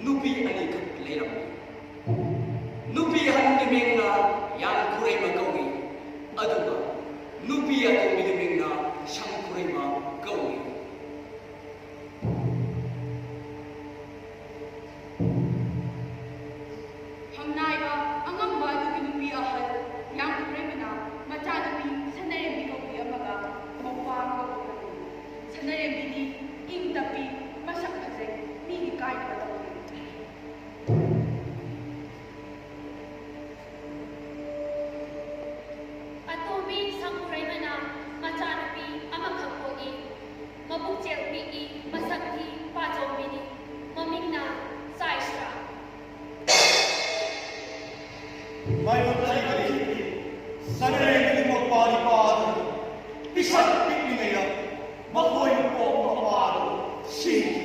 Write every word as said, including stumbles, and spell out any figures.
ꯅꯨꯄꯤ ꯑꯅꯤꯈꯛ ꯂꯩꯔꯝꯃꯤ꯫ ꯅꯨꯄꯤ ꯑꯍꯟꯒꯤ ꯃꯤꯡꯅ ꯌꯥꯝꯈꯨꯔꯩꯃ ꯀꯧꯏ, ꯑꯗꯨꯒ ꯅꯨꯄꯤ ꯑꯇꯣꯝꯕꯤꯒꯤ ꯃꯤꯡꯅ ꯁꯪꯈꯨꯔꯩꯃ ꯀꯧꯏ꯫ ꯍꯪꯅꯥꯏꯕ ꯑꯉꯝꯕ ꯑꯗꯨꯒꯤ ꯅꯨꯄꯤ ꯑꯍꯜ ꯌꯥꯝꯈꯨꯔꯩꯃꯅ ꯃꯆꯥꯅꯨꯄꯤ ꯁꯅꯥꯔꯦꯝꯕꯤ ꯀꯧꯕꯤ ꯑꯃꯒ ꯃꯧꯄꯥ ꯑꯃꯒ ꯄꯣꯛꯂꯝꯃꯤ꯫ ꯁꯅꯥꯔꯦꯝꯕꯤꯗꯤ ꯏꯪ ꯇꯞꯄꯤ, ꯃꯁꯛ ꯐꯖꯩ, ꯃꯤꯒꯤ ꯀꯥꯏꯗꯕ ꯇꯧꯗꯦ꯫ ꯑꯇꯣꯝꯕꯤ ꯁꯪꯈꯨꯔꯩꯃꯅ ꯃꯆꯥꯅꯨꯄꯤ ꯑꯃꯈꯛ ꯄꯣꯛꯏ꯫ ꯃꯕꯨꯛꯆꯦꯜ ꯄꯤꯛꯏ, ꯃꯁꯛ ꯊꯤ, ꯄꯥꯆꯣꯝꯕꯤꯅꯤ꯫ ꯃꯃꯤꯡꯅ ꯆꯥꯏꯁ꯭ꯔꯥ꯫ ꯃꯥꯏꯕ ꯀꯔꯤ ꯀꯔꯤ ꯁꯅꯥꯔꯦꯝꯕꯤꯒꯤ ꯃꯧꯄ꯭ꯋꯥ ꯅꯤꯄꯥ ꯑꯗꯨ ꯄꯤꯁꯛ ꯄꯤꯛꯂꯤꯉꯩꯗ ꯃꯈꯣꯏꯅ ꯄꯣꯛꯄ ꯃꯄꯥꯗꯨ ꯁꯤꯈꯤ꯫